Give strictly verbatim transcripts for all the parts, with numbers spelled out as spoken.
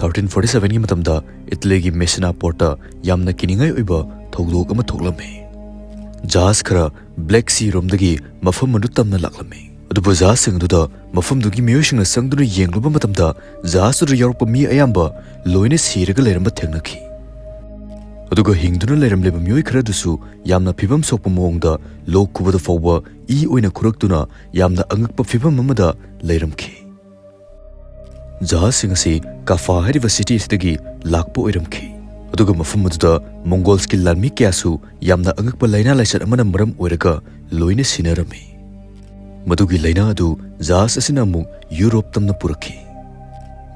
Thirteen forty ꯁꯚꯦꯟꯒꯤ ꯃꯇꯝꯗ ꯏꯇꯂꯤꯒꯤ ꯃꯦꯁꯤꯅꯥ ꯄꯣꯔꯠꯇ ꯌꯥꯝꯅ ꯀꯤꯅꯤꯡꯉꯥꯏ ꯑꯣꯏꯕ ꯊꯧꯗꯣꯛ ꯑꯃ ꯊꯣꯛꯂꯝꯃꯤ꯫ ꯖꯍꯥꯖ ꯈꯔ ꯕ꯭ꯂꯦꯛ ꯁꯤ ꯔꯣꯝꯗꯒꯤ ꯃꯐꯝ ꯑꯗꯨ ꯇꯝꯅ ꯂꯥꯛꯂꯝꯃꯤ꯫ ꯑꯗꯨꯕꯨ ꯖꯍꯥꯖꯁꯤꯡ ꯑꯗꯨꯗ ꯃꯐꯝꯗꯨꯒꯤ ꯃꯤꯑꯣꯏꯁꯤꯡꯅ ꯆꯪꯗꯨꯅ ꯌꯦꯡꯂꯨꯕ ꯃꯇꯝꯗ, ꯖꯍꯥꯖ ꯑꯗꯨꯗ ꯌꯥꯎꯔꯛꯄ ꯃꯤ ꯑꯌꯥꯝꯕ ꯂꯣꯏꯅ ꯁꯤꯔꯒ ꯂꯩꯔꯝꯕ ꯊꯦꯡꯅꯈꯤ꯫ ꯑꯗꯨꯒ ꯍꯤꯡꯗꯨꯅ ꯂꯩꯔꯝꯂꯤꯕ ꯃꯤꯑꯣꯏ ꯈꯔꯗꯨꯁꯨ ꯌꯥꯝꯅ ꯐꯤꯕꯝ ꯁꯣꯛꯄ ꯃꯑꯣꯡꯗ ꯂꯣꯛ ꯈꯨꯕꯗ ꯐꯥꯎꯕ ꯏ ꯑꯣꯏꯅ ꯈꯨꯔꯛꯇꯨꯅ ꯌꯥꯝꯅ ꯑꯉꯛꯄ ꯐꯤꯕꯝ ꯑꯃꯗ ꯂꯩꯔꯝꯈꯤ꯫ ꯖꯍꯥꯖꯁꯤꯡ ꯑꯁꯤ ꯀꯥꯐꯥ ꯍꯥꯏꯔꯤꯕ ꯁꯤꯇꯤ ꯑꯁꯤꯗꯒꯤ ꯂꯥꯛꯄ ꯑꯣꯏꯔꯝꯈꯤ꯫ ꯑꯗꯨꯒ ꯃꯐꯝ ꯑꯗꯨꯗ ꯃꯣꯡꯒꯣꯜꯁꯀꯤ ꯂꯥꯟꯃꯤ ꯀꯌꯥꯁꯨ ꯌꯥꯝꯅ ꯑꯉꯛꯄ ꯂꯥꯏꯅꯥ ꯂꯥꯏꯆꯠ ꯑꯃꯅ ꯃꯔꯝ ꯑꯣꯏꯔꯒ ꯂꯣꯏꯅ ꯁꯤꯅꯔꯝꯃꯤ꯫ ꯃꯗꯨꯒꯤ ꯂꯥꯏꯅꯥ ꯑꯗꯨ ꯖꯍꯥꯖ ꯑꯁꯤꯅ ꯑꯃꯨꯛ ꯌꯨꯔꯣꯞ ꯇꯝꯅ ꯄꯨꯔꯛꯈꯤ꯫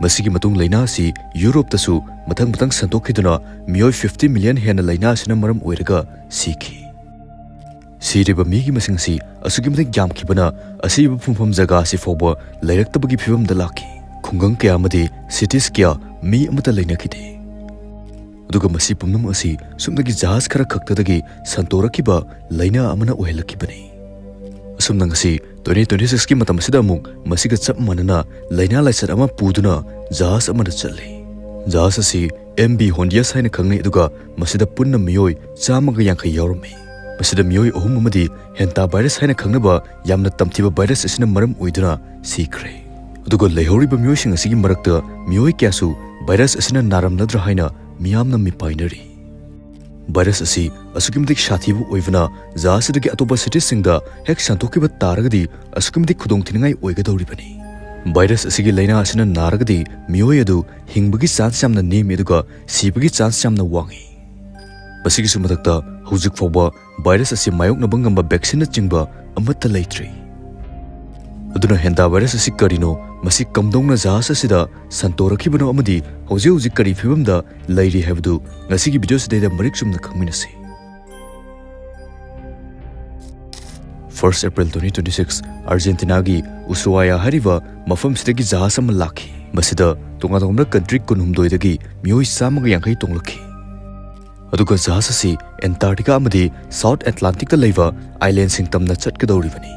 ꯃꯁꯤꯒꯤ ꯃꯇꯨꯡ ꯂꯥꯏꯅꯥ ꯑꯁꯤ ꯌꯨꯔꯣꯞꯇꯁꯨ ꯃꯊꯪ ꯃꯊꯪ ꯁꯟꯗꯣꯛꯈꯤꯗꯨꯅ ꯃꯤꯑꯣꯏ ꯐꯤꯐꯇꯤ ꯃꯤꯂꯤꯌꯟ ꯍꯦꯟꯅ ꯂꯥꯏꯅꯥ ꯑꯁꯤꯅ ꯃꯔꯝ ꯑꯣꯏꯔꯒ ꯁꯤꯈꯤ꯫ ꯁꯤꯔꯤꯕ ꯃꯤꯒꯤ ꯃꯁꯤꯡ ꯑꯁꯤ ꯑꯁꯨꯛꯀꯤ ꯃꯇꯤꯛ ꯌꯥꯝꯈꯤꯕꯅ ꯑꯁꯤꯕ ꯐꯨꯝꯐꯝ ꯖꯒꯥ ꯑꯁꯤ ꯐꯥꯎꯕ ꯂꯩꯔꯛꯇꯕꯒꯤ ꯐꯤꯕꯝꯗ ꯂꯥꯛꯈꯤ꯫ ꯈꯨꯡꯒꯪ ꯀꯌꯥ ꯑꯃꯗꯤ ꯁꯤꯇꯤꯁ ꯀꯌꯥ ꯃꯤ ꯑꯃꯠꯇ ꯂꯩꯅꯈꯤꯗꯦ꯫ ꯑꯗꯨꯒ ꯃꯁꯤ ꯄꯨꯝꯅꯃꯛ ꯑꯁꯤ ꯁꯨꯞꯅꯒꯤ ꯖꯍꯥꯖ ꯈꯔ ꯈꯛꯇꯗꯒꯤ ꯁꯟꯇꯣꯔꯛꯈꯤꯕ ꯂꯥꯏꯅꯥ ꯑꯃꯅ ꯑꯣꯏꯍꯜꯂꯛꯈꯤꯕꯅꯤ꯫ ꯑꯁꯨꯝꯅ ꯉꯁꯤ ꯇ꯭ꯋꯦꯟꯇꯤ ꯇ꯭ꯋꯦꯟꯇꯤ ꯁꯤꯛꯁꯀꯤ ꯃꯇꯝ ꯑꯁꯤꯗ ꯑꯃꯨꯛ ꯃꯁꯤꯒ ꯆꯞ ꯃꯥꯟꯅꯅ ꯂꯥꯏꯅꯥ ꯂꯥꯏꯆꯠ ꯑꯃ ꯄꯨꯗꯨꯅ ꯖꯍꯥꯖ ꯑꯃꯗ ꯆꯠꯂꯤ꯫ ꯖꯍꯥꯖ ꯑꯁꯤ ꯑꯦꯝ ꯕꯤ ꯍꯣꯟꯗꯤꯌꯁ ꯍꯥꯏꯅ ꯈꯪꯅꯩ, ꯑꯗꯨꯒ ꯃꯁꯤꯗ ꯄꯨꯟꯅ ꯃꯤꯑꯣꯏ ꯆꯥꯝꯃꯒ ꯌꯥꯡꯈꯩ ꯌꯥꯎꯔꯝꯃꯤ꯫ ꯃꯁꯤꯗ ꯃꯤꯑꯣꯏ ꯑꯍꯨꯝ ꯑꯃꯗꯤ ꯍꯦꯟꯇꯥ ꯚꯥꯏꯔꯁ ꯍꯥꯏꯅ ꯈꯪꯅꯕ ꯌꯥꯝꯅ ꯇꯝꯊꯤꯕ ꯚꯥꯏꯔꯁ ꯑꯁꯤꯅ ꯃꯔꯝ ꯑꯣꯏꯗꯨꯅ ꯁꯤꯈ꯭ꯔꯦ꯫ ꯑꯗꯨꯒ ꯂꯩꯍꯧꯔꯤꯕ ꯃꯤꯑꯣꯏꯁꯤꯡ ꯑꯁꯤꯒꯤ ꯃꯔꯛꯇ ꯃꯤꯑꯣꯏ ꯀꯌꯥꯁꯨ ꯚꯥꯏꯔꯁ ꯑꯁꯤꯅ ꯅꯥꯔꯝꯂꯗ꯭ꯔꯥ ꯍꯥꯏꯅ ꯃꯤꯌꯥꯝꯅ ꯃꯤꯄꯥꯏꯅꯔꯤ꯫ ꯚꯥꯏꯔꯁ ꯑꯁꯤ ꯑꯁꯨꯛꯀꯤ ꯃꯇꯤꯛ ꯁꯥꯊꯤꯕ ꯑꯣꯏꯕꯅ ꯖꯍꯥꯖ ꯑꯁꯤꯗꯒꯤ ꯑꯇꯣꯞꯄ ꯁꯤꯇꯤꯁꯤꯡꯗ ꯍꯦꯛ ꯁꯟꯗꯣꯛꯈꯤꯕ ꯇꯥꯔꯒꯗꯤ ꯑꯁꯨꯛꯀꯤ ꯃꯇꯤꯛ ꯈꯨꯗꯣꯡꯊꯤꯅꯤꯡꯉꯥꯏ ꯑꯣꯏꯒꯗꯧꯔꯤꯕꯅꯤ꯫ ꯚꯥꯏꯔꯁ ꯑꯁꯤꯒꯤ ꯂꯥꯏꯅꯥ ꯑꯁꯤꯅ ꯅꯥꯔꯒꯗꯤ ꯃꯤꯑꯣꯏ ꯑꯗꯨ ꯍꯤꯡꯕꯒꯤ ꯆꯥꯟꯁ ꯌꯥꯝꯅ ꯅꯦꯝꯃꯤ, ꯑꯗꯨꯒ ꯁꯤꯕꯒꯤ ꯆꯥꯟꯁ ꯌꯥꯝꯅ ꯋꯥꯡꯏ꯫ ꯃꯁꯤꯒꯤꯁꯨ ꯃꯊꯛꯇ ꯍꯧꯖꯤꯛ ꯐꯥꯎꯕ ꯚꯥꯏꯔꯁ ꯑꯁꯤ ꯃꯥꯌꯣꯛꯅꯕ ꯉꯝꯕ ꯚꯦꯛꯁꯤꯟꯅꯆꯤꯡꯕ ꯑꯃꯠꯇ ꯂꯩꯇ꯭ꯔꯤ꯫ ꯑꯗꯨꯅ ꯍꯦꯟꯇꯥ ꯚꯥꯏꯔꯁ ꯑꯁꯤ ꯀꯔꯤꯅꯣ, ꯃꯁꯤ ꯀꯝꯗꯧꯅ ꯖꯍꯥꯖ ꯑꯁꯤꯗ ꯁꯟꯇꯣꯔꯛꯈꯤꯕꯅꯣ ꯑꯃꯗꯤ ꯍꯧꯖꯤꯛ ꯍꯧꯖꯤꯛ ꯀꯔꯤ ꯐꯤꯕꯝꯗ ꯂꯩꯔꯤ ꯍꯥꯏꯕꯗꯨ ꯉꯁꯤꯒꯤ ꯚꯤꯗꯤꯑꯣꯁꯤꯗꯩꯗ ꯃꯔꯤꯛ ꯆꯨꯝꯅ ꯈꯪꯃꯤꯟꯅꯁꯤ꯫ First April twenty twenty six, ꯑꯥꯔꯖꯦꯟꯇꯤꯅꯥꯒꯤ ꯎꯁꯨꯋꯥꯌꯥ ꯍꯥꯏꯔꯤꯕ ꯃꯐꯝꯁꯤꯗꯒꯤ ꯖꯍꯥꯖ ꯑꯃ ꯂꯥꯛꯈꯤ꯫ ꯃꯁꯤꯗ ꯇꯣꯉꯥꯟ ꯇꯣꯉꯥꯟꯕ ꯀꯟꯇ꯭ꯔꯤ ꯀꯨꯟꯍꯨꯝꯗꯣꯏꯗꯒꯤ ꯃꯤꯑꯣꯏ ꯆꯥꯝꯃꯒ ꯌꯥꯡꯈꯩ ꯇꯣꯡꯂꯛꯈꯤ꯫ ꯑꯗꯨꯒ ꯖꯍꯥꯖ ꯑꯁꯤ ꯑꯦꯟꯇꯥꯔꯛꯇꯤꯀꯥ ꯑꯃꯗꯤ ꯁꯥꯎꯠ ꯑꯦꯠꯂꯥꯟꯇꯤꯛꯇ ꯂꯩꯕ ꯑꯥꯏꯂꯦꯟꯁꯤꯡ ꯇꯝꯅ ꯆꯠꯀꯗꯧꯔꯤꯕꯅꯤ꯫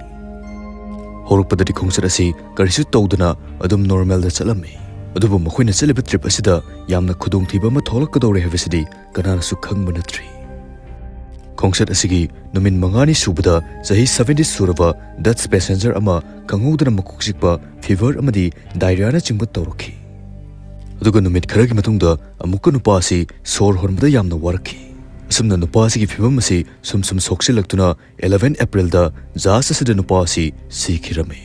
ꯍꯧꯔꯛꯄꯗꯗꯤ ꯈꯣꯡꯆꯠ ꯑꯁꯤ ꯀꯔꯤꯁꯨ ꯇꯧꯗꯅ ꯑꯗꯨꯝ ꯅꯣꯔꯃꯦꯜꯗ ꯆꯠꯂꯝꯃꯤ꯫ ꯑꯗꯨꯕꯨ ꯃꯈꯣꯏꯅ ꯆꯠꯂꯤꯕ ꯇ꯭ꯔꯤꯞ ꯑꯁꯤꯗ ꯌꯥꯝꯅ ꯈꯨꯗꯣꯡꯊꯤꯕ ꯑꯃ ꯊꯣꯛꯂꯛꯀꯗꯧꯔꯦ ꯍꯥꯏꯕꯁꯤꯗꯤ ꯀꯅꯥꯅꯁꯨ ꯈꯪꯕ ꯅꯠꯇ꯭ꯔꯤ꯫ ꯈꯣꯡꯆꯠ ꯑꯁꯤꯒꯤ ꯅꯨꯃꯤꯠ ꯃꯉꯥꯅꯤ ꯁꯨꯕꯗ ꯆꯍꯤ ꯁꯚꯦꯟꯇꯤ ꯁꯨꯔꯕ ꯗꯠꯆ ꯄꯦꯁꯦꯟꯖꯔ ꯑꯃ ꯈꯪꯍꯧꯗꯅ ꯃꯀꯣꯛ ꯆꯤꯛꯄ, ꯐꯤꯚꯔ ꯑꯃꯗꯤ ꯗꯥꯏꯔꯤꯌꯥꯅꯆꯤꯡꯕ ꯇꯧꯔꯛꯈꯤ꯫ ꯑꯗꯨꯒ ꯅꯨꯃꯤꯠ ꯈꯔꯒꯤ ꯃꯇꯨꯡꯗ ꯑꯃꯨꯛꯀ ꯅꯨꯄꯥ ꯑꯁꯤ ꯁꯣꯔ ꯍꯣꯟꯕꯗ ꯌꯥꯝꯅ ꯋꯥꯔꯛꯈꯤ꯫ ꯑꯁꯨꯝꯅ ꯅꯨꯄꯥ ꯑꯁꯤꯒꯤ ꯐꯤꯚꯝ ꯑꯁꯤ ꯁꯨꯝ ꯁꯨꯝ ꯁꯣꯛꯆꯤꯜꯂꯛꯇꯨꯅ ꯑꯦꯂꯦꯚꯦꯟ ꯑꯦꯄ꯭ꯔꯤꯜꯗ ꯖꯍꯥꯖ ꯑꯁꯤꯗ ꯅꯨꯄꯥ ꯑꯁꯤ ꯁꯤꯈꯤꯔꯝꯃꯤ꯫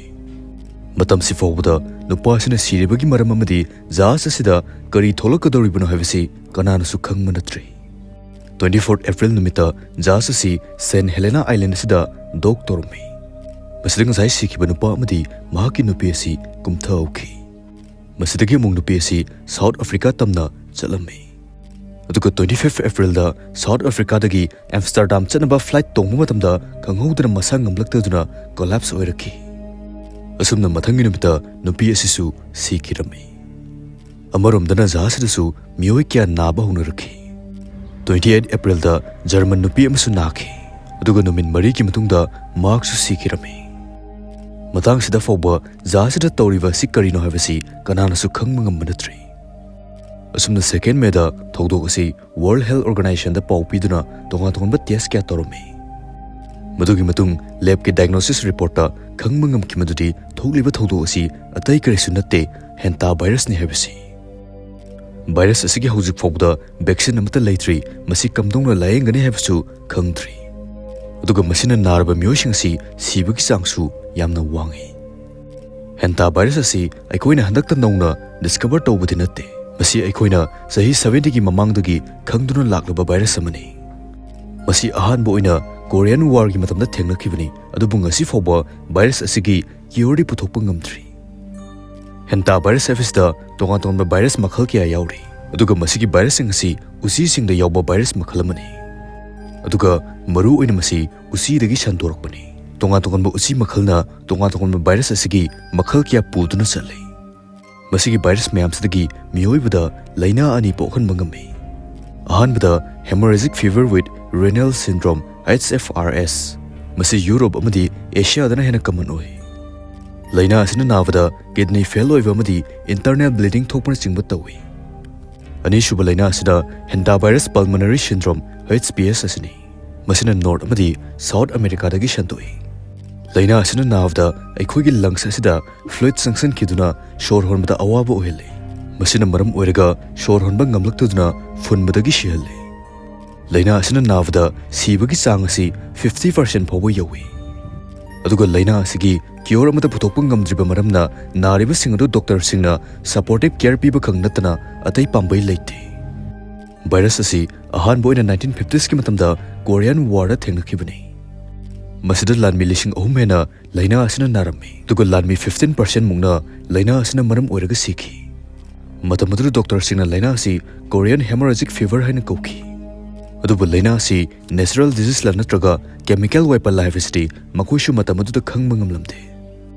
ꯃꯇꯝꯁꯤ ꯐꯥꯎꯕꯗ ꯅꯨꯄꯥ ꯑꯁꯤꯅ ꯁꯤꯔꯤꯕꯒꯤ ꯃꯔꯝ ꯑꯃꯗꯤ ꯖꯍꯥꯖ ꯑꯁꯤꯗ ꯀꯔꯤ ꯊꯣꯛꯂꯛꯀꯗꯧꯔꯤꯕꯅꯣ ꯍꯥꯏꯕꯁꯤ ꯀꯅꯥꯅꯁꯨ ꯈꯪꯕ ꯅꯠꯇ꯭ꯔꯤ꯫ ꯇ꯭ꯋꯦꯟꯇꯤ ꯐꯣꯔ ꯑꯦꯄ꯭ꯔꯤꯜ ꯅꯨꯃꯤꯠꯇ ꯖꯍꯥꯖ ꯑꯁꯤ ꯁꯦꯟ ꯍꯦꯂꯦꯅꯥ ꯑꯥꯏꯂꯦꯟ ꯑꯁꯤꯗ ꯗꯣꯛ ꯇꯧꯔꯝꯃꯤ꯫ ꯃꯁꯤꯗ ꯉꯁꯥꯏ ꯁꯤꯈꯤꯕ ꯅꯨꯄꯥ ꯑꯃꯗꯤ ꯃꯍꯥꯛꯀꯤ ꯅꯨꯄꯤ ꯑꯁꯤ ꯀꯨꯝꯊꯍꯧꯈꯤ꯫ ꯃꯁꯤꯗꯒꯤ ꯑꯃꯨꯛ ꯅꯨꯄꯤ ꯑꯁꯤ ꯁꯥꯎꯠ ꯑꯐ꯭ꯔꯤꯀꯥ ꯇꯝꯅ ꯆꯠꯂꯝꯃꯤ꯫ ꯑꯗꯨꯒ ꯇ꯭ꯋꯦꯟꯇꯤ ꯐꯤꯐ ꯑꯦꯄ꯭ꯔꯤꯜꯗ ꯁꯥꯎꯠ ꯑꯐ꯭ꯔꯤꯀꯥꯗꯒꯤ ꯑꯦꯝꯁꯇꯔꯗꯥꯝ ꯆꯠꯅꯕ ꯐ꯭ꯂꯥꯏꯠ ꯇꯣꯡꯕ ꯃꯇꯝꯗ ꯈꯪꯍꯧꯗꯅ ꯃꯁꯥ ꯉꯝꯂꯛꯇꯗꯨꯅ ꯀꯣꯂꯥꯞꯁ ꯑꯣꯏꯔꯛꯈꯤ꯫ ꯑꯁꯨꯝꯅ ꯃꯊꯪꯒꯤ ꯅꯨꯃꯤꯠꯇ ꯅꯨꯄꯤ ꯑꯁꯤꯁꯨ ꯁꯤꯈꯤꯔꯝꯃꯤ꯫ ꯑꯃꯔꯣꯝꯗꯅ ꯖꯍꯥꯖ ꯑꯗꯨꯁꯨ ꯃꯤꯑꯣꯏ ꯀꯌꯥ ꯅꯥꯕ ꯍꯧꯅꯔꯛꯈꯤ꯫ ꯇ꯭ꯋꯦꯟꯇꯤ ꯑꯩꯠ ꯑꯦꯄ꯭ꯔꯤꯜꯗ ꯖꯔꯃꯟ ꯅꯨꯄꯤ ꯑꯃꯁꯨ ꯅꯥꯈꯤ, ꯑꯗꯨꯒ ꯅꯨꯃꯤꯠ ꯃꯔꯤꯒꯤ ꯃꯇꯨꯡꯗ ꯃꯍꯥꯛꯁꯨ ꯁꯤꯈꯤꯔꯝꯃꯤ꯫ ꯃꯇꯥꯡꯁꯤꯗ ꯐꯥꯎꯕ ꯖꯍꯥꯖ ꯑꯁꯤꯗ ꯇꯧꯔꯤꯕ ꯑꯁꯤ ꯀꯔꯤꯅꯣ ꯍꯥꯏꯕꯁꯤ ꯀꯅꯥꯅꯁꯨ ꯈꯪꯕ ꯉꯝꯕ ꯅꯠꯇ꯭ꯔꯤ꯫ ꯑꯁꯨꯝꯅ ꯁꯦꯀꯦꯟ ꯃꯦꯗ ꯊꯧꯗꯣꯛ ꯑꯁꯤ ꯋꯥꯔꯜꯗ ꯍꯦꯜꯊ ꯑꯣꯔꯒꯅꯥꯏꯖꯦꯁꯟꯗ ꯄꯥꯎ ꯄꯤꯗꯨꯅ ꯇꯣꯉꯥꯟ ꯇꯣꯉꯥꯟꯕ ꯇꯦꯁ ꯀꯌꯥ ꯇꯧꯔꯝꯃꯤ꯫ ꯃꯗꯨꯒꯤ ꯃꯇꯨꯡ ꯂꯦꯕꯀꯤ ꯗꯥꯏꯒꯅꯣꯁꯤꯁ ꯔꯤꯄꯣꯔꯠꯇ ꯈꯪꯕ ꯉꯝꯈꯤ ꯃꯗꯨꯗꯤ ꯊꯣꯛꯂꯤꯕ ꯊꯧꯗꯣꯛ ꯑꯁꯤ ꯑꯇꯩ ꯀꯔꯤꯁꯨ ꯅꯠꯇꯦ, ꯍꯦꯟꯇꯥ ꯚꯥꯏꯔꯁꯅꯤ ꯍꯥꯏꯕꯁꯤ꯫ ꯚꯥꯏꯔꯁ ꯑꯁꯤꯒꯤ ꯍꯧꯖꯤꯛ ꯐꯥꯎꯕꯗ ꯚꯦꯛꯁꯤꯟ ꯑꯃꯠꯇ ꯂꯩꯇ꯭ꯔꯤ, ꯃꯁꯤ ꯀꯝꯗꯧꯅ ꯂꯥꯌꯦꯡꯒꯅꯤ ꯍꯥꯏꯕꯁꯨ ꯈꯪꯗ꯭ꯔꯤ꯫ ꯑꯗꯨꯒ ꯃꯁꯤꯅ ꯅꯥꯔꯕ ꯃꯤꯑꯣꯏꯁꯤꯡ ꯑꯁꯤ ꯁꯤꯕꯒꯤ ꯆꯥꯡꯁꯨ ꯌꯥꯝꯅ ꯋꯥꯡꯏ꯫ ꯍꯦꯟꯇꯥ ꯚꯥꯏꯔꯁ ꯑꯁꯤ ꯑꯩꯈꯣꯏꯅ ꯍꯟꯗꯛꯇ ꯅꯧꯅ ꯗꯤꯁꯀꯚꯔ ꯇꯧꯕꯗꯤ ꯅꯠꯇꯦ꯫ ꯃꯁꯤ ꯑꯩꯈꯣꯏꯅ ꯆꯍꯤ ꯁꯚꯦꯟꯇꯤꯒꯤ ꯃꯃꯥꯡꯗꯒꯤ ꯈꯪꯗꯨꯅ ꯂꯥꯛꯂꯕ ꯚꯥꯏꯔꯁ ꯑꯃꯅꯤ꯫ ꯃꯁꯤ ꯑꯍꯥꯟꯕ ꯑꯣꯏꯅ ꯀꯣꯔꯤꯌꯟ ꯋꯥꯔꯒꯤ ꯃꯇꯝꯗ ꯊꯦꯡꯅꯈꯤꯕꯅꯤ, ꯑꯗꯨꯕꯨ ꯉꯁꯤ ꯐꯥꯎꯕ ꯚꯥꯏꯔꯁ ꯑꯁꯤꯒꯤ ꯀ꯭ꯌꯣꯔꯗꯤ ꯄꯨꯊꯣꯛꯄ ꯉꯝꯗ꯭ꯔꯤ꯫ ꯍꯦꯟꯇꯥ ꯚꯥꯏꯔꯁ ꯍꯥꯏꯕꯁꯤꯗ ꯇꯣꯉꯥꯟ ꯇꯣꯉꯥꯟꯕ ꯚꯥꯏꯔꯁ ꯃꯈꯜ ꯀꯌꯥ ꯌꯥꯎꯔꯤ, ꯑꯗꯨꯒ ꯃꯁꯤꯒꯤ ꯚꯥꯏꯔꯁꯁꯤꯡ ꯑꯁꯤ ꯎꯆꯤꯁꯤꯡꯗ ꯌꯥꯎꯕ ꯚꯥꯏꯔꯁ ꯃꯈꯜ ꯑꯃꯅꯤ꯫ ꯑꯗꯨꯒ ꯃꯔꯨ ꯑꯣꯏꯅ ꯃꯁꯤ ꯎꯆꯤꯗꯒꯤ ꯁꯟꯗꯣꯔꯛꯄꯅꯤ꯫ ꯇꯣꯉꯥꯟ ꯇꯣꯉꯥꯟꯕ ꯎꯆꯤ ꯃꯈꯜꯅ ꯇꯣꯉꯥꯟ ꯇꯣꯉꯥꯟꯕ ꯚꯥꯏꯔꯁ ꯑꯁꯤꯒꯤ ꯃꯈꯜ ꯀꯌꯥ ꯄꯨꯗꯨꯅ ꯆꯠꯂꯤ꯫ ꯃꯁꯤꯒꯤ ꯚꯥꯏꯔꯁ ꯃꯌꯥꯝꯁꯤꯗꯒꯤ ꯃꯤꯑꯣꯏꯕꯗ ꯂꯥꯏꯅꯥ ꯑꯅꯤ ꯄꯣꯛꯍꯟꯕ ꯉꯝꯃꯤ꯫ ꯑꯍꯥꯟꯕꯗ hemorrhagic fever with renal syndrome, H F R S꯫ ꯃꯁꯤ ꯌꯨꯔꯣꯞ ꯑꯃꯗꯤ ꯑꯦꯁꯤꯌꯥꯗꯅ ꯍꯦꯟꯅ ꯀꯃꯟ ꯑꯣꯏ꯫ ꯂꯥꯏꯅꯥ ꯑꯁꯤꯅ ꯅꯥꯕꯗ ꯀꯤꯗꯅꯤ ꯐꯦꯜ ꯑꯣꯏꯕ ꯑꯃꯗꯤ ꯏꯟꯇꯔꯅꯦꯜ ꯕ꯭ꯂꯤꯗꯤꯡ ꯊꯣꯛꯄꯅꯆꯤꯡꯕ ꯇꯧꯏ꯫ ꯑꯅꯤꯁꯨꯕ ꯂꯥꯏꯅꯥ ꯑꯁꯤꯅ Hantavirus Pulmonary Syndrome, H P S, ꯑꯁꯤꯅꯤ꯫ ꯃꯁꯤꯅ ꯅꯣꯔꯠ ꯑꯃꯗꯤ ꯁꯥꯎꯠ ꯑꯃꯦꯔꯤꯀꯥꯗꯒꯤ ꯁꯟꯗꯣꯛꯏ꯫ ꯂꯥꯏꯅꯥ ꯑꯁꯤꯅ ꯅꯥꯕꯗ ꯑꯩꯈꯣꯏꯒꯤ ꯂꯪꯁ ꯑꯁꯤꯗ ꯐ꯭ꯂꯨꯏꯗ ꯆꯪꯁꯤꯟꯈꯤꯗꯨꯅ ꯁꯣꯔ ꯍꯣꯟꯕꯗ ꯑꯋꯥꯕ ꯑꯣꯏꯍꯜꯂꯤ꯫ ꯃꯁꯤꯅ ꯃꯔꯝ ꯑꯣꯏꯔꯒ ꯁꯣꯔ ꯍꯣꯟꯕ ꯉꯝꯂꯛꯇꯗꯨꯅ ꯐꯨꯟꯕꯗꯒꯤ ꯁꯤꯍꯜꯂꯤ꯫ ꯂꯥꯏꯅꯥ ꯑꯁꯤꯅ ꯅꯥꯕꯗ ꯁꯤꯕꯒꯤ ꯆꯥꯡ ꯑꯁꯤ fifty percent ꯐꯥꯎꯕ ꯌꯧꯏ꯫ ꯑꯗꯨꯒ ꯂꯥꯏꯅꯥ ꯑꯁꯤꯒꯤ ꯀ꯭ꯌꯣꯔ ꯑꯃꯠꯇ ꯄꯨꯊꯣꯛꯄ ꯉꯝꯗ꯭ꯔꯤꯕ ꯃꯔꯝꯅ ꯅꯥꯔꯤꯕꯁꯤꯡ ꯑꯗꯨ ꯗꯣꯛꯇꯔꯁꯤꯡꯅ supportive care ꯄꯤꯕ ꯈꯛ ꯅꯠꯇꯅ ꯑꯇꯩ ꯄꯥꯝꯕꯩ ꯂꯩꯇꯦ꯫ ꯚꯥꯏꯔꯁ ꯑꯁꯤ ꯑꯍꯥꯟꯕ ꯑꯣꯏꯅ nineteen fiftiesꯀꯤ ꯃꯇꯝꯗ Korean Warꯗ ꯊꯦꯡꯅꯈꯤꯕꯅꯤ꯫ ꯃꯁꯤꯗ ꯂꯥꯟꯃꯤ ꯂꯤꯁꯤꯡ ꯑꯍꯨꯝ ꯍꯦꯟꯅ ꯂꯥꯏꯅꯥ ꯑꯁꯤꯅ ꯅꯥꯔꯝꯃꯤ, ꯑꯗꯨꯒ ꯂꯥꯟꯃꯤ fifteen percent ꯃꯨꯛꯅ ꯂꯥꯏꯅꯥ ꯑꯁꯤꯅ ꯃꯔꯝ ꯑꯣꯏꯔꯒ ꯁꯤꯈꯤ꯫ ꯃꯇꯝ ꯑꯗꯨꯗ ꯗꯣꯛꯇꯔꯁꯤꯡꯅ ꯂꯥꯏꯅꯥ ꯑꯁꯤ Korean Hemorrhagic Fever ꯍꯥꯏꯅ ꯀꯧꯈꯤ꯫ ꯑꯗꯨꯕꯨ ꯂꯥꯏꯅꯥ ꯑꯁꯤ natural diseaseꯂ ꯅꯠꯇ꯭ꯔꯒ chemical weaponꯂ ꯍꯥꯏꯕꯁꯤꯗꯤ ꯃꯈꯣꯏꯁꯨ ꯃꯇꯝ ꯑꯗꯨꯗ ꯈꯪꯕ ꯉꯝꯂꯝꯗꯦ꯫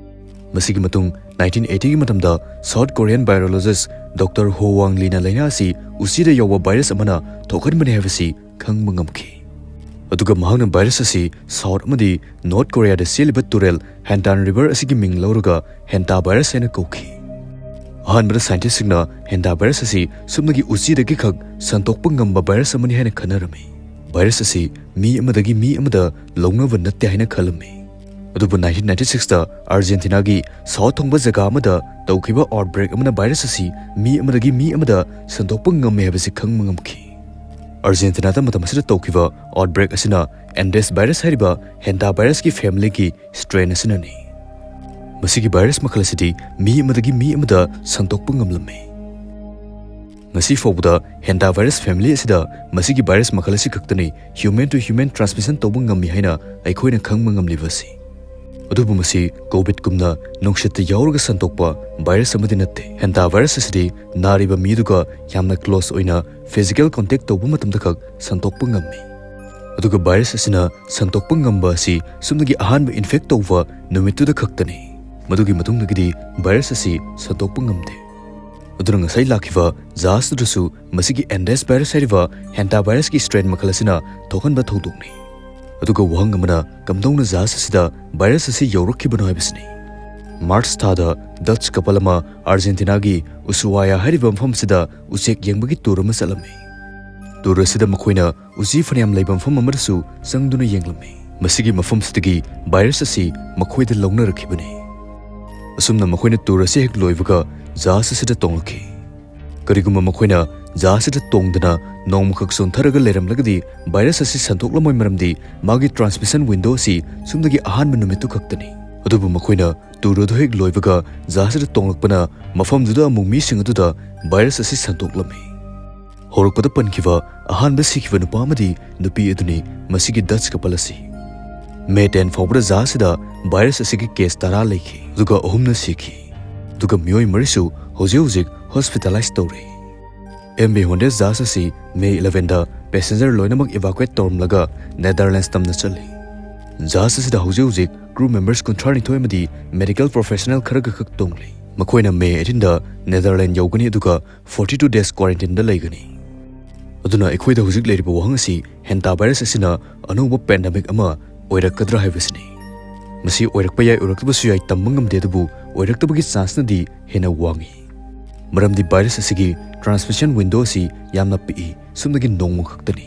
ꯃꯁꯤꯒꯤ ꯃꯇꯨꯡ nineteen eightyꯒꯤ ꯃꯇꯝꯗ South Korean virologist Doctor Ho Wang Leeꯅ ꯂꯥꯏꯅꯥ ꯑꯁꯤ ꯎꯆꯤꯗ ꯌꯥꯎꯕ ꯚꯥꯏꯔꯁ ꯑꯃꯅ ꯊꯣꯛꯍꯟꯕꯅꯤ ꯍꯥꯏꯕꯁꯤ ꯈꯪꯕ ꯉꯝꯈꯤ꯫ ꯑꯗꯨꯒ ꯃꯍꯥꯛꯅ ꯚꯥꯏꯔꯁ ꯑꯁꯤ ꯁꯥꯎꯠ ꯑꯃꯗꯤ ꯅꯣꯔꯠ ꯀꯣꯔꯤꯌꯥꯗ ꯆꯦꯜꯂꯤꯕ ꯇꯨꯔꯦꯜ Hantan River ꯑꯁꯤꯒꯤ ꯃꯤꯡ ꯂꯧꯔꯒ Hantavirus ꯍꯥꯏꯅ ꯀꯧꯈꯤ꯫ ꯑꯍꯥꯟꯕꯗ ꯁꯥꯏꯟꯇꯤꯁꯁꯤꯡꯅ Hantavirus ꯑꯁꯤ ꯁꯨꯞꯅꯒꯤ ꯎꯆꯤꯗꯒꯤ ꯈꯛ ꯁꯟꯗꯣꯛꯄ ꯉꯝꯕ ꯚꯥꯏꯔꯁ ꯑꯃꯅꯤ ꯍꯥꯏꯅ ꯈꯟꯅꯔꯝꯃꯤ꯫ ꯚꯥꯏꯔꯁ ꯑꯁꯤ ꯃꯤ ꯑꯃꯗꯒꯤ ꯃꯤ ꯑꯃꯗ ꯂꯧꯅꯕ ꯅꯠꯇꯦ ꯍꯥꯏꯅ ꯈꯜꯂꯝꯃꯤ꯫ ꯑꯗꯨꯕꯨ nineteen ninety sixꯇ ꯑꯥꯔꯖꯦꯟꯇꯤꯅꯥꯒꯤ ꯁꯥꯎꯠ ꯊꯪꯕ ꯖꯒꯥ ꯑꯃꯗ ꯇꯧꯈꯤꯕ ꯑꯥꯎꯠꯕ꯭ꯔꯦꯛ ꯑꯃꯅ ꯚꯥꯏꯔꯁ ꯑꯁꯤ ꯃꯤ ꯑꯃꯗꯒꯤ ꯃꯤ ꯑꯃꯗ ꯁꯟꯗꯣꯛꯄ ꯉꯝꯃꯤ ꯍꯥꯏꯕꯁꯤ ꯈꯪꯕ ꯉꯝꯈꯤ꯫ ꯑꯥꯔꯖꯦꯟꯇꯤꯅꯥꯗ ꯃꯇꯝ ꯑꯁꯤꯗ ꯇꯧꯈꯤꯕ ꯑꯥꯎꯠꯕ꯭ꯔꯦꯛ ꯑꯁꯤꯅ Andes virus ꯍꯥꯏꯔꯤꯕ Hantavirusꯀꯤ familyꯒꯤ strain ꯑꯁꯤꯅꯅꯤ꯫ ꯃꯁꯤꯒꯤ ꯚꯥꯏꯔꯁ ꯃꯈꯜ ꯑꯁꯤꯗꯤ ꯃꯤ ꯑꯃꯗꯒꯤ ꯃꯤ ꯑꯃꯗ ꯁꯟꯗꯣꯛꯄ ꯉꯝꯂꯝꯃꯤ꯫ ꯉꯁꯤ ꯐꯥꯎꯕꯗ Hantavirus family ꯑꯁꯤꯗ ꯃꯁꯤꯒꯤ ꯚꯥꯏꯔꯁ ꯃꯈꯜ ꯑꯁꯤ ꯈꯛꯇꯅꯤ human to human transmission ꯇꯧꯕ ꯉꯝꯃꯤ ꯍꯥꯏꯅ ꯑꯩꯈꯣꯏꯅ ꯈꯪꯕ ꯉꯝꯂꯤꯕ ꯑꯁꯤ꯫ ꯑꯗꯨꯕꯨ ꯃꯁꯤ ꯀꯣꯚꯤꯗꯀꯨꯝꯅ ꯅꯨꯡꯁꯤꯠꯇ ꯌꯥꯎꯔꯒ ꯁꯟꯗꯣꯛꯄ ꯚꯥꯏꯔꯁ ꯑꯃꯗꯤ ꯅꯠꯇꯦ꯫ Hantavirus ꯑꯁꯤꯗꯤ ꯅꯥꯔꯤꯕ ꯃꯤꯗꯨꯒ ꯌꯥꯝꯅ close ꯑꯣꯏꯅ physical contact ꯇꯧꯕ ꯃꯇꯝꯗ ꯈꯛ ꯁꯟꯗꯣꯛꯄ ꯉꯝꯃꯤ꯫ ꯑꯗꯨꯒ ꯚꯥꯏꯔꯁ ꯑꯁꯤꯅ ꯁꯟꯗꯣꯛꯄ ꯉꯝꯕ ꯑꯁꯤ ꯁꯨꯞꯅꯒꯤ ꯑꯍꯥꯟꯕ infect ꯇꯧꯕ ꯅꯨꯃꯤꯠꯇꯨꯗ ꯈꯛꯇꯅꯤ꯫ ꯃꯗꯨꯒꯤ ꯃꯇꯨꯡꯗꯒꯤꯗꯤ ꯚꯥꯏꯔꯁ ꯑꯁꯤ ꯁꯟꯗꯣꯛꯄ ꯉꯝꯗꯦ꯫ ꯑꯗꯨꯅ ꯉꯁꯥꯏ ꯂꯥꯛꯈꯤꯕ ꯖꯍꯥꯖꯇꯨꯗꯁꯨ ꯃꯁꯤꯒꯤ Andes virus ꯍꯥꯏꯔꯤꯕ Hantavirusꯀꯤ strain ꯃꯈꯜ ꯑꯁꯤꯅ ꯊꯣꯛꯍꯟꯕ ꯊꯧꯗꯣꯛꯅꯤ꯫ ꯑꯗꯨꯒ ꯋꯥꯍꯪ ꯑꯃꯅ ꯀꯝꯗꯧꯅ ꯖꯍꯥꯖ ꯑꯁꯤꯗ ꯚꯥꯏꯔꯁ ꯑꯁꯤ ꯌꯧꯔꯛꯈꯤꯕꯅꯣ ꯍꯥꯏꯕꯁꯤꯅꯤ꯫ ꯃꯥꯔꯆ ꯊꯥꯗ ꯗꯆ ꯀꯄꯜ ꯑꯃ ꯑꯥꯔꯖꯦꯟꯇꯤꯅꯥꯒꯤ ꯎꯁꯨꯋꯥꯌꯥ ꯍꯥꯏꯔꯤꯕ ꯃꯐꯝ ꯑꯁꯤꯗ ꯎꯆꯦꯛ ꯌꯦꯡꯕꯒꯤ ꯇꯨꯔ ꯑꯃ ꯆꯠꯂꯝꯃꯤ꯫ ꯇꯨꯔ ꯑꯁꯤꯗ ꯃꯈꯣꯏꯅ ꯎꯆꯤ ꯐꯅꯌꯥꯝ ꯂꯩꯕ ꯃꯐꯝ ꯑꯃꯗꯁꯨ ꯆꯪꯗꯨꯅ ꯌꯦꯡꯂꯝꯃꯤ꯫ ꯃꯁꯤꯒꯤ ꯃꯐꯝꯁꯤꯗꯒꯤ ꯚꯥꯏꯔꯁ ꯑꯁꯤ ꯃꯈꯣꯏꯗ ꯂꯧꯅꯔꯛꯈꯤꯕꯅꯤ꯫ ꯑꯁꯨꯝꯅ ꯃꯈꯣꯏꯅ ꯇꯨꯔ ꯑꯁꯤ ꯍꯦꯛ ꯂꯣꯏꯕꯒ ꯖꯍꯥꯖ ꯑꯁꯤꯗ ꯇꯣꯡꯂꯛꯈꯤ꯫ ꯀꯔꯤꯒꯨꯝꯕ ꯃꯈꯣꯏꯅ ꯖꯍꯥꯖ ꯑꯁꯤꯗ ꯇꯣꯡꯗꯅ ꯅꯣꯡꯃꯈꯛ ꯆꯣꯟꯊꯔꯒ ꯂꯩꯔꯝꯂꯒꯗꯤ ꯚꯥꯏꯔꯁ ꯑꯁꯤ ꯁꯟꯗꯣꯛꯂꯝꯃꯣꯏ, ꯃꯔꯝꯗꯤ ꯃꯥꯒꯤ transmission window ꯑꯁꯤ ꯁꯨꯞꯅꯒꯤ ꯑꯍꯥꯟꯕ ꯅꯨꯃꯤꯠꯇꯨ ꯈꯛꯇꯅꯤ꯫ ꯑꯗꯨꯕꯨ ꯃꯈꯣꯏꯅ ꯇꯨꯔ ꯑꯗꯨ ꯍꯦꯛ ꯂꯣꯏꯕꯒ ꯖꯍꯥꯖ ꯑꯁꯤꯗ ꯇꯣꯡꯂꯛꯄꯅ ꯃꯐꯝꯗꯨꯗ ꯑꯃꯨꯛ ꯃꯤꯁꯤꯡ ꯑꯗꯨꯗ ꯚꯥꯏꯔꯁ ꯑꯁꯤ ꯁꯟꯗꯣꯛꯂꯝꯃꯤ꯫ ꯍꯧꯔꯛꯄꯗ ꯄꯟꯈꯤꯕ ꯑꯍꯥꯟꯕ ꯁꯤꯈꯤꯕ ꯅꯨꯄꯥ ꯑꯃꯗꯤ ꯅꯨꯄꯤ ꯑꯗꯨꯅꯤ ꯃꯁꯤꯒꯤ ꯗꯆ ꯀꯄꯜ ꯑꯁꯤ꯫ ꯃꯦ ten ꯐꯥꯎꯕꯗ ꯖꯍꯥꯖ ꯑꯁꯤꯗ ꯚꯥꯏꯔꯁ ꯑꯁꯤꯒꯤ ꯀꯦꯁ ꯇꯔꯥ ꯂꯩꯈꯤ, ꯑꯗꯨꯒ ꯑꯍꯨꯝꯅ ꯁꯤꯈꯤ, ꯑꯗꯨꯒ ꯃꯤꯑꯣꯏ ꯃꯔꯤꯁꯨ ꯍꯧꯖꯤꯛ ꯍꯧꯖꯤꯛ ꯍꯣꯁꯄꯤꯇꯥꯂꯥꯏꯖ ꯇꯧꯔꯤ꯫ ꯑꯦꯝ ꯚꯤ ꯍꯟꯗ꯭ꯔꯦꯠ ꯖꯍꯥꯖ ꯑꯁꯤ ꯃꯦ elevenꯗ ꯄꯦꯁꯦꯟꯖꯔ ꯂꯣꯏꯅꯃꯛ ꯏꯚꯥꯀꯨꯋꯦꯠ ꯇꯧꯔꯝꯂꯒ ꯅꯦꯗꯔꯂꯦꯟꯁ ꯇꯝꯅ ꯆꯠꯂꯤ꯫ ꯖꯍꯥꯖ ꯑꯁꯤꯗ ꯍꯧꯖꯤꯛ ꯍꯧꯖꯤꯛ ꯀ꯭ꯔꯨ ꯃꯦꯝꯕꯔꯁ ꯀꯨꯟꯊ꯭ꯔꯥꯅꯤꯊꯣꯏ ꯑꯃꯗꯤ ꯃꯦꯗꯤꯀꯦꯜ ꯄ꯭ꯔꯣꯐꯦꯁꯅꯦꯜ ꯈꯔꯒ ꯈꯛ ꯇꯣꯡꯂꯤ꯫ ꯃꯈꯣꯏꯅ ꯃꯦ eighteenꯗ ꯅꯦꯗꯔꯂꯦꯟ ꯌꯧꯒꯅꯤ, ꯑꯗꯨꯒ forty two days quarantineꯗ ꯂꯩꯒꯅꯤ꯫ ꯑꯗꯨꯅ ꯑꯩꯈꯣꯏꯗ ꯍꯧꯖꯤꯛ ꯂꯩꯔꯤꯕ ꯋꯥꯍꯪ ꯑꯁꯤ ꯍꯦꯟꯇꯥ ꯚꯥꯏꯔꯁ ꯑꯁꯤꯅ ꯑꯅꯧꯕ ꯄꯦꯟꯗꯦꯃꯤꯛ ꯑꯃ ꯑꯣꯏꯔꯛꯀꯗ꯭ꯔꯥ ꯍꯥꯏꯕꯁꯤꯅꯤ꯫ ꯃꯁꯤ ꯑꯣꯏꯔꯛꯄ ꯌꯥꯏ, ꯑꯣꯏꯔꯛꯇꯕꯁꯨ ꯌꯥꯏ, ꯇꯝꯕ ꯉꯝꯗꯦ, ꯑꯗꯨꯕꯨ ꯑꯣꯏꯔꯛꯇꯕꯒꯤ ꯆꯥꯟꯁꯅꯗꯤ ꯍꯦꯟꯅ ꯋꯥꯡꯏ꯫ ꯃꯔꯝꯗꯤ ꯚꯥꯏꯔꯁ ꯑꯁꯤꯒꯤ transmission window ꯑꯁꯤ ꯌꯥꯝꯅ ꯄꯤꯛꯏ, ꯁꯨꯞꯅꯒꯤ ꯅꯣꯡꯃ ꯈꯛꯇꯅꯤ꯫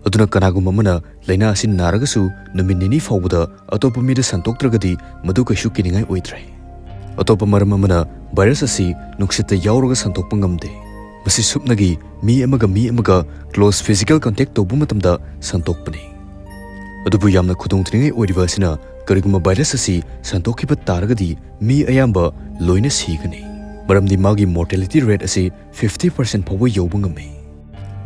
ꯑꯗꯨꯅ ꯀꯅꯥꯒꯨꯝꯕ ꯑꯃꯅ ꯂꯥꯏꯅꯥ ꯑꯁꯤ ꯅꯥꯔꯒꯁꯨ ꯅꯨꯃꯤꯠ ꯅꯤꯅꯤ ꯐꯥꯎꯕꯗ ꯑꯇꯣꯞꯄ ꯃꯤꯗ ꯁꯟꯗꯣꯛꯇ꯭ꯔꯒꯗꯤ ꯃꯗꯨ ꯀꯩꯁꯨ ꯀꯤꯅꯤꯡꯉꯥꯏ ꯑꯣꯏꯗ꯭ꯔꯦ꯫ ꯑꯇꯣꯞꯄ ꯃꯔꯝ ꯑꯃꯅ, ꯚꯥꯏꯔꯁ ꯑꯁꯤ ꯅꯨꯡꯁꯤꯠꯇ ꯌꯥꯎꯔꯒ ꯁꯟꯗꯣꯛꯄ ꯉꯝꯗꯦ꯫ ꯃꯁꯤ ꯁꯨꯞꯅꯒꯤ ꯃꯤ ꯑꯃꯒ ꯃꯤ ꯑꯃꯒ close physical contact ꯇꯧꯕ ꯃꯇꯝꯗ ꯁꯟꯗꯣꯛꯄꯅꯤ꯫ ꯑꯗꯨꯕꯨ ꯌꯥꯝꯅ ꯈꯨꯗꯣꯡꯊꯤꯅꯤꯡꯉꯥꯏ ꯑꯣꯏꯔꯤꯕ ꯑꯁꯤꯅ, ꯀꯔꯤꯒꯨꯝꯕ ꯚꯥꯏꯔꯁ ꯑꯁꯤ ꯁꯟꯗꯣꯛꯈꯤꯕ ꯇꯥꯔꯒꯗꯤ ꯃꯤ ꯑꯌꯥꯝꯕ ꯂꯣꯏꯅ ꯁꯤꯒꯅꯤ, ꯃꯔꯝꯗꯤ ꯃꯥꯒꯤ mortality rate ꯑꯁꯤ fifty percent ꯐꯥꯎꯕ ꯌꯧꯕ ꯉꯝꯃꯤ꯫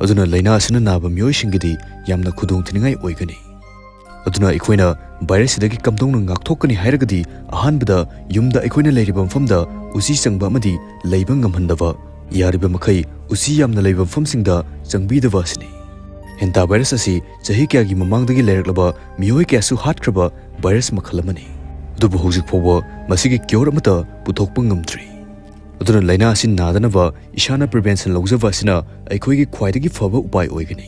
ꯑꯗꯨꯅ ꯂꯥꯏꯅꯥ ꯑꯁꯤꯅ ꯅꯥꯕ ꯃꯤꯑꯣꯏꯁꯤꯡꯒꯤꯗꯤ ꯌꯥꯝꯅ ꯈꯨꯗꯣꯡꯊꯤꯅꯤꯡꯉꯥꯏ ꯑꯣꯏꯒꯅꯤ꯫ ꯑꯗꯨꯅ ꯑꯩꯈꯣꯏꯅ ꯚꯥꯏꯔꯁ ꯁꯤꯗꯒꯤ ꯀꯝꯗꯧꯅ ꯉꯥꯛꯊꯣꯛꯀꯅꯤ ꯍꯥꯏꯔꯒꯗꯤ, ꯑꯍꯥꯟꯕꯗ ꯌꯨꯝꯗ ꯑꯩꯈꯣꯏꯅ ꯂꯩꯔꯤꯕ ꯃꯐꯝꯗ ꯎꯆꯤ ꯆꯪꯕ ꯑꯃꯗꯤ ꯂꯩꯕ ꯉꯝꯍꯟꯗꯕ, ꯌꯥꯔꯤꯕ ꯃꯈꯩ ꯎꯆꯤ ꯌꯥꯝꯅ ꯂꯩꯕ ꯃꯐꯝꯁꯤꯡꯗ ꯆꯪꯕꯤꯗꯕ ꯑꯁꯤꯅꯤ꯫ ꯍꯦꯟꯇꯥ ꯚꯥꯏꯔꯁ ꯑꯁꯤ ꯆꯍꯤ ꯀꯌꯥꯒꯤ ꯃꯃꯥꯡꯗꯒꯤ ꯂꯩꯔꯛꯂꯕ, ꯃꯤꯑꯣꯏ ꯀꯌꯥꯁꯨ ꯍꯥꯠꯈ꯭ꯔꯕ ꯚꯥꯏꯔꯁ ꯃꯈꯜ ꯑꯃꯅꯤ꯫ ꯑꯗꯨꯕꯨ ꯍꯧꯖꯤꯛ ꯐꯥꯎꯕ ꯃꯁꯤꯒꯤ cure ꯑꯃꯠꯇ ꯄꯨꯊꯣꯛꯄ ꯉꯝꯗ꯭ꯔꯤ꯫ ꯑꯗꯨꯅ ꯂꯥꯏꯅꯥ ꯑꯁꯤ ꯅꯥꯗꯅꯕ ꯏꯁꯥꯅ prevention ꯂꯧꯖꯕ ꯑꯁꯤꯅ ꯑꯩꯈꯣꯏꯒꯤ ꯈ꯭ꯋꯥꯏꯗꯒꯤ ꯐꯕ ꯎꯄꯥꯏ ꯑꯣꯏꯒꯅꯤ꯫